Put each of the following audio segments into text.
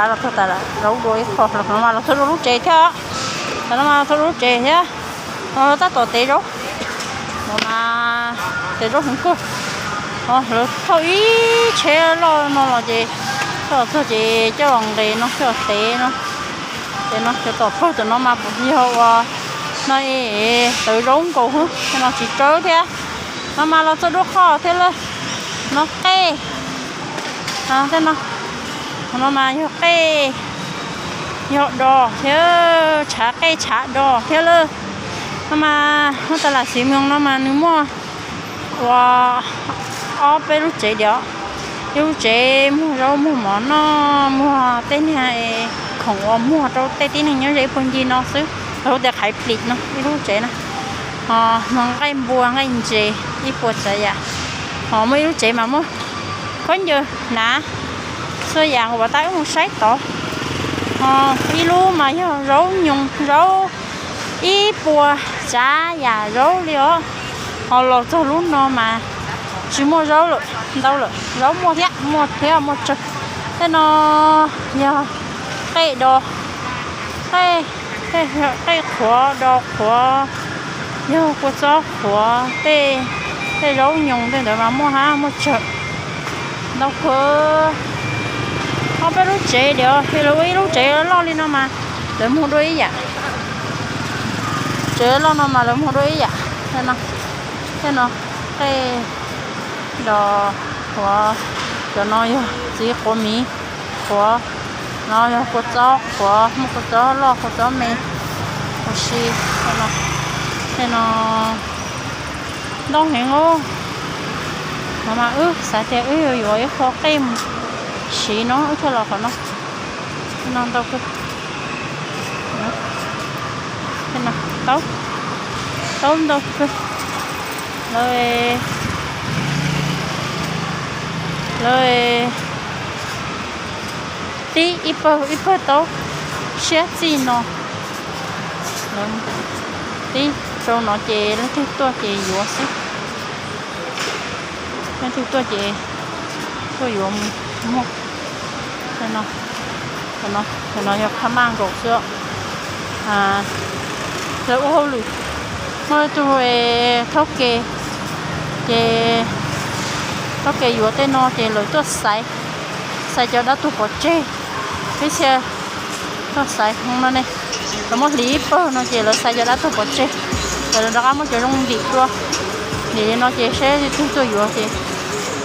Los txog tas zaub dua ib qho, los no mas los txog dua lub tsev thiab. Los no mas los txog dua lub tsev thiab. Tab tom tev zaub, no mas tev zaub hmoov kawg. Lawv thauj ib tsheb loj no los ces, coj los txog ces coj los nqes no coj los tev no. Ces no cov tom pawg tom no mas yog uas no es tawv zaub nkaus xwb, no tsis tsawb thiab. No mas los txog dua qho thiab lawm. No qej, tej no, no mas yog qej, yog dos thiab, tshav qej tshav dos thiab lawm. No mas lub tas lam xiv moos no mas nws muaj ua ob peb lub tsev diam. Ib lub tsev muag zaub muag mov noj, muag tej niag khoom uas muag rau tej tib neeg nyob ze ib puag ncig no xwb, lawv hu tias qhaiv plis no ib lub tsev na. Ho muag nqaij npua nqaij ntses ib puas tsav yam. Ho muaj ib lub tsev mas muaj khaub ncaws hnav txhua yam, kuv pom tab wb mus saib tod. Ho ib lub mas yog zaub nyoos zaub ib puas tsav yam zaub li os. Ho los txog lub no mas tsis muaj zaub lawm, ntau lawm, zaub muaj thiab, muaj thiab muaj tsawg. Tej no yog qej dos, qej qhuav dos qhuav, yog kua txob qhuav, tej tej zaub nyoos tej ntawd mas muaj hab muaj tsawg, ntau kawg. Ob peb lub tsev diam, lawv ua ib lub tsev loj li no mas lawv muag dua ib yam. Tsev loj no mas lawv muag dua ib yam. Tej no qej dos qhuav, cov no yog txiv quav miv qhuav, no yog kua txob qhuav, muaj kua txob loj kua txob me, ua si, tej no ntau heev os. No mas wb xav tias wb yuav yuav ib qho qej mus siv no wb thiaj los qhov no. No ntau kawg. Taub, taub ntau kawg. Lawv, lawv tib ib pawg ib pawg taub siab txij no. Tib rau no ces leej twg tuaj ces yuav xwb. Leej twg tuaj ces tuaj yuav mus muag. Cov no yog phab maj nkaus xwb. Lawv ua hauj lwm, muaj ib tug thaub ke, ces thaub ke yuav tej no ces lawv tuaj xaiv, xaiv cov dab tuag pov tseg. Ib txhia tuaj xaiv hmoov no ne, lawv muab hliv ib pawg no ces lawv xaiv cov dab tuag pov tseg, ces lawv rov qab muab cov zoo ntim dua. Ntim li no ces saib leej twg tuaj yuav ces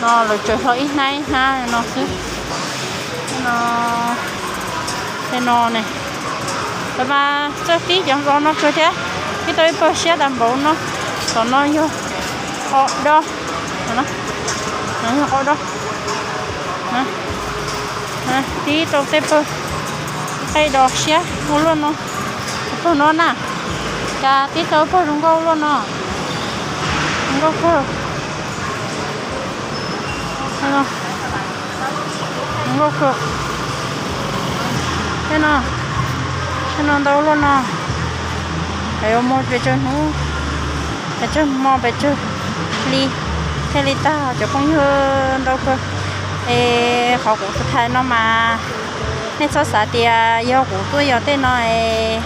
no lawv tsaws hlo ib hnab ib hnab no xwb. Tej no ne, lawv mas txawj tib cov nplo no kawg thiab, tib tau ib pawg siab tas npaum no. Tom no yog qos do, yog qos do. Tib rau tej pawg qej do siab ua luaj no, pawg no na, cas tib tau pawg zoo nkauj luaj no, zoo nkauj kawg. Zoo nkauj kawg. Tej no, tej no ntau luaj no. Yuav muag pes tsawg hnub, pes tsawg hmo pes tsawg hli thiaj li tag cov phooj ywg ntau kawg. Es qhov kuv tham no mas nej txhob xav tias yog kuv tuaj yos tej no es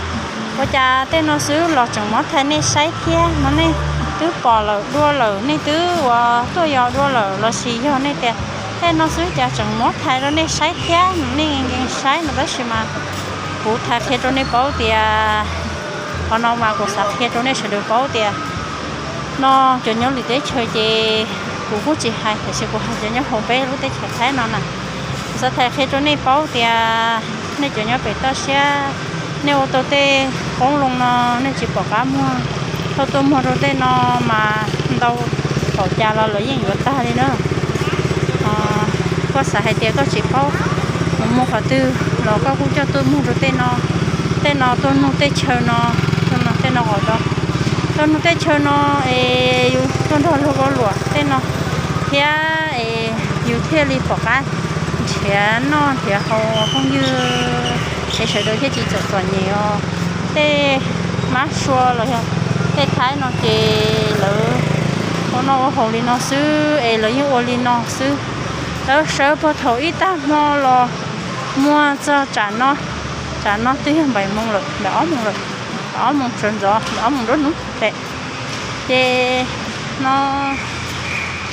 ua cas tej no xwb los tseem muab thaij nej saib thiab no. Nej twb pom lawm dua lawm, nej twb ua tuaj yos dua lawm lossis yog nej tias tej no xwb cas tseem muab thaij rau nej saib thiab, nej nkees saib no tab sis mas kuv thaij qhia rau nej paub tias, qhov no mas kuv xav qhia rau nej sawv daws paub tias no cov nyob lwm teb chaws ces kuv kuj tsis hais, tiam sis kuv hais cov nyob hauv peb lub teb chaws Thaib no na. Kuv xav thaij qhia rau nej paub tias nej cov nyob pem toj siab, nej ua tau tej qoob loo no nej tsis pom qab muag, thaum tuaj muag rau tej no mas ntau, tom cas los lawv yeej yuav tag li na. Koj xav hais tias koj tsis paub mus muag qhov twg los koj kuj coj tuaj muag rau tej no. Tej no tuaj nug tej chaw no, tej no os, tuaj nug tej chaw no es yus tuaj nrog luag ua luam tej no thiab es yus thiaj li pom qab nrhiav noj nrhiav haus phooj ywg es sawv daws thiaj tsis txom txom nyem os. Tej mab sua los yog tej Thaib no ces lawv ua noj ua haus li no xwb es lawv yeej ua li no xwb. Lawv sawv puag thaum ib tag hmo los Muaj txog tsam no, tsam no twb yog npaim moos lawm, npaim ob moos lawm, npaim ob moos sawv ntxov, npaim ob moos nruab hnub pem. Ces no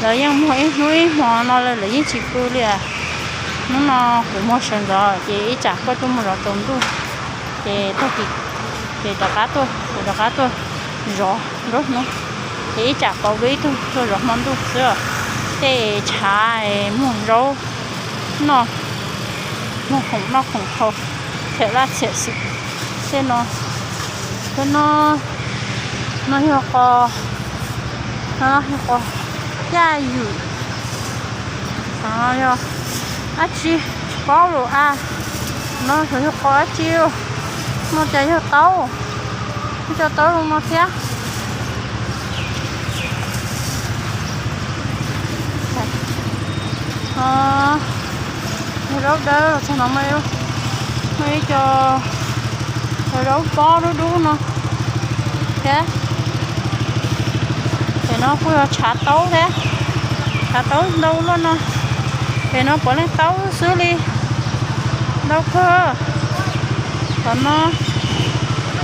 lawv yeej muag ib hnub ib hmo no lawm, lawv yeej tsis pw li. Hnub no kuv muag sawv ntxov ces ib tsam kuj tuaj mus zov tsaus ntuj, ces tag kis ces rov qab tuaj, kuv rov qab tuaj zov nruab hnub, ces ib tsam pauv dua ib tug tuaj zov hmo ntuj xwb. Tej tshav muag zaub noj, muag khoom noj khoom haus, txhiam laj txhiam xwm. Tej no, tej no, no yog qos, no yog qos yaj ywm, no yog dab tsi tsis paub lawm a. No xyov yog qos dab tsi, no cas yog taub, muaj cov taub zoo no thiab. Yog zaub dawb los txog no muaj ib co zaub pob dub dub no thiab. Pem no kuj yog tshav taub thiab, tshav taub ntau luaj no. Pem no puav leej taub xwb li, ntau kawg. Tom no,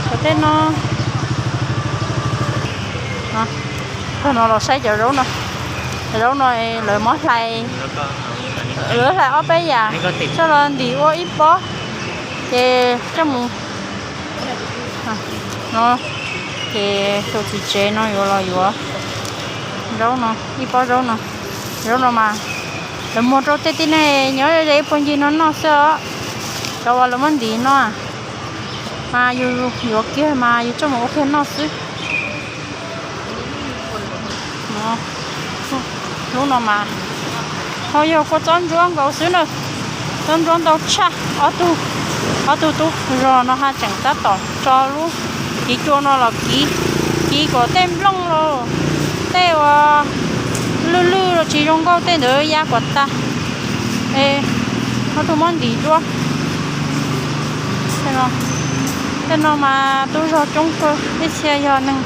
tom tej no, tag no los saib cov zaub no. Cov zaub no lawv muab hlais, lawv hlais ob peb yam coj los ntim ua ib pob, ces coj mus no, ces tus txiv tsev no yuav los yuav zaub no, ib pob zaub no. Zaub no mas lawv muag rau tej tib neeg nyob ze ib puag ncig no noj xwb os. Cov uas lawv muab ntim no mas yus yuav kiag mas yus coj mus ua kiag noj xwb. Lub no mas ho yog kua txob ntsuab nkaus xwb na, txob ntsuab ntau tshaj. Ob tug, ob tug tub zog no ha tseem tab tom tso lub kiv cua no los kiv, kiv kom tej nplooj los tej uas lwj lwj los tsis zoo nkauj tej ntawd ya kom tag. Ob tug muab ntim dua. Tej no mas tub zog coob kawg, ib txhia yog neeg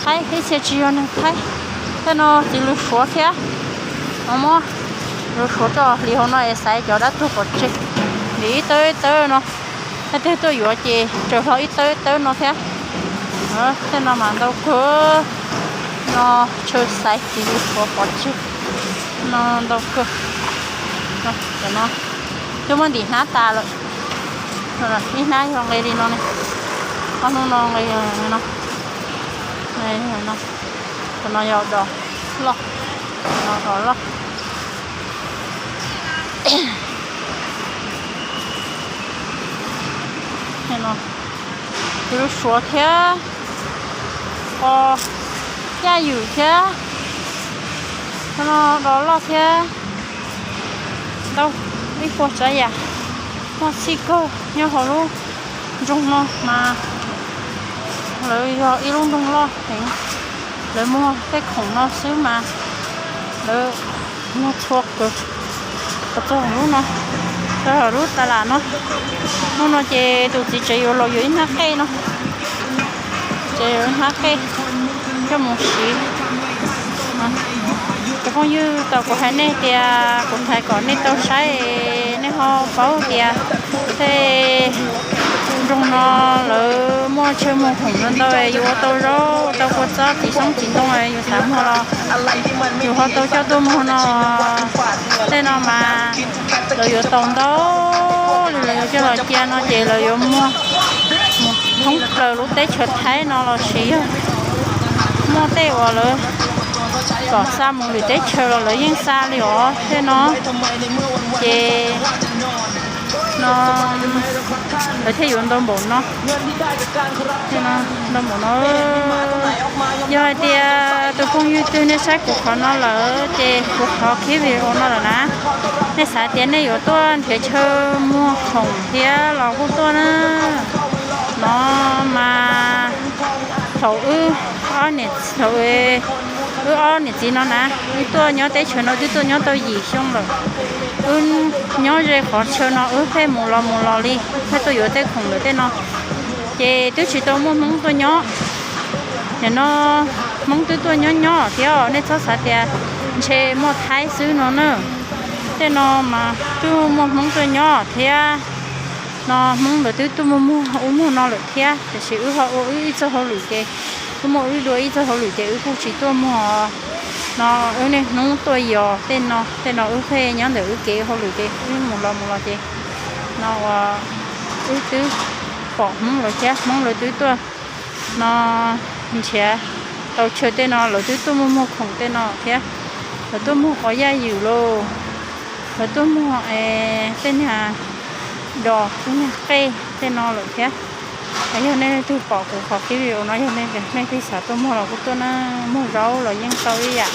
Thaib, ib txhia tsis yog neeg Thaib. Tej no txiv lws suav thiab, muab lws suav rau hliv hauv no es xaiv cov dab tuag pov tseg. Ntim ib tawb ib tawb no, leej twg tuaj yuav ces tsaws hlo ib tawb ib tawb no thiab. Tej no mas ntau kawg, no tshaw xaiv txiv lws suav pov tseg, no ntau kawg. Cov no twb muab ntim hnab tas lawm. Ib hnab yog nqe li no ne, ob hnub no nqe no. Cov no yog dos loj, no dos loj. Txiv lws suav thiab, o, yaj ywm thiab, no dos loj thiab, ntau ib puas tsav yam. Muaj txhij kawg nyob hauv lub nroog no mas lawv yog ib lub nroog loj heev, lawv muag tej khoom no xwb mas lawv muag txhua kawg. Txog lub no, txog lub tas lam no, hnub no ces tus txiv tsev yuav los yuav ib hnab qej no, ces yuav ib hnab qej coj mus siv. Cov phooj ywg, tau kuv hais nej tias kuv hais kom nej tau saib, nej ho paub tias tej nroog no lawv muaj chaw muag khoom ntau ntau, yus ua tau zaub, ua tau kua txob, txiv xyoob txiv ntoo, yus xav muag los yus ho tau coj tuaj muag no. Tej no mas lawv yuav tau ntau li, lawv yuav coj los cia no ces lawv yuav muag mus thoob plaws lub teb chaws Thaib no los sis yog muaj tej uas lawv kom xa mus lwm teb chaws los lawv yeej xa li os tej no. Ces no lawv thiaj yuav ntau npaum no. Ntau npaum no. Yog hais tias tus phooj ywg twg nej saib kuv qhov no lawm ces kuv qhov clip video no lawm na, nej xav tias nej yuav tuaj nrhiav chaw muag khoom thiab los kuj tuaj na. No mas thaum wb ob niam, thaum wb ob niam txiv no na, wb tuaj nyob teb chaws no twb tuaj nyob tau yim xyoo lawm. Wb nyob ze qhov chaw no wb pheej mus los mus los li, pheej tuaj yuav tej khoom lawm tej no. Ces twb tsis tau muaj Hmoob tuaj nyob. Nim no Hmoob twb tuaj nyob nyob thiab, nej txhob xav tias ntshe muaj Thaib xwb no na. Tej no mas twb muaj Hmoob tuaj nyob thiab, no Hmoob ntawd twb tuaj muag muag ub muag no lawm thiab, tiam sis wb ho ua wb ib txoj hauj lwm ces, wb muaj wb dua ib txoj hauj lwm ces wb kuj tsis tuaj muag. No wb niaj hnub tuaj yos tej no, tej no wb pheej nyob ntawm wb kev hauj lwm ces wb mus los mus los ces, no uas wb twb pom Hmoob lawv thiab, Hmoob lawv twb tuaj, no nrhiav tau chaw tej no, lawv twb tuaj muag muag khoom tej no thiab, lawv tuaj muag quav yaj ywm lauj, lawv tuaj muag tej niag dos, tej niag qej tej no lawm thiab. Yog nej leej twg pom kuv qhov clip video no, yog nej, nej twb xav tuaj muag los kuj tuaj na, muag zaub los yeej tau ib yam,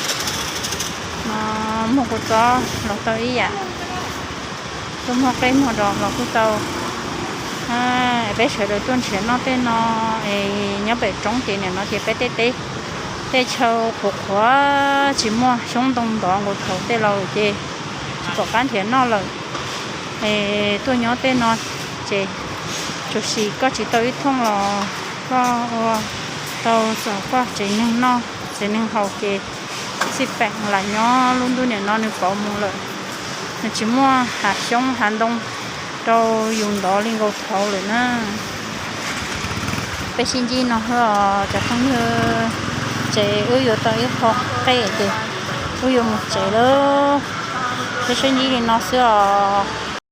no muag kua txob los tau ib yam, tuaj muag qej muag dos los kuj tau. Peb sawv daws tuaj nrhiav noj tej no, es nyob pem roob ces nim no ces peb tej teb, tej chaw qhuav qhuav tsis muaj xyoob ntoo ntov nkaus thaum tej laus ces tsis pom qab nrhiav noj lawm. Es tuaj nyob tej no ces tsuas yog koj tsis tau ib thooj los koj ua tau txog koj tsev neeg noj tsev neeg haus ces xij peem lam nyob lub ntuj nim no nws pauv mus lawm, nws tsis muaj hav xyoob hav ntoo rau yus ntov li nkaus thaum lawm na. Peb sib ntsib no xwb os cov phooj ywg, ces wb yuav tau ib qho qej ces wb yuav mus tsev lawm. Peb sib ntsib li no xwb os.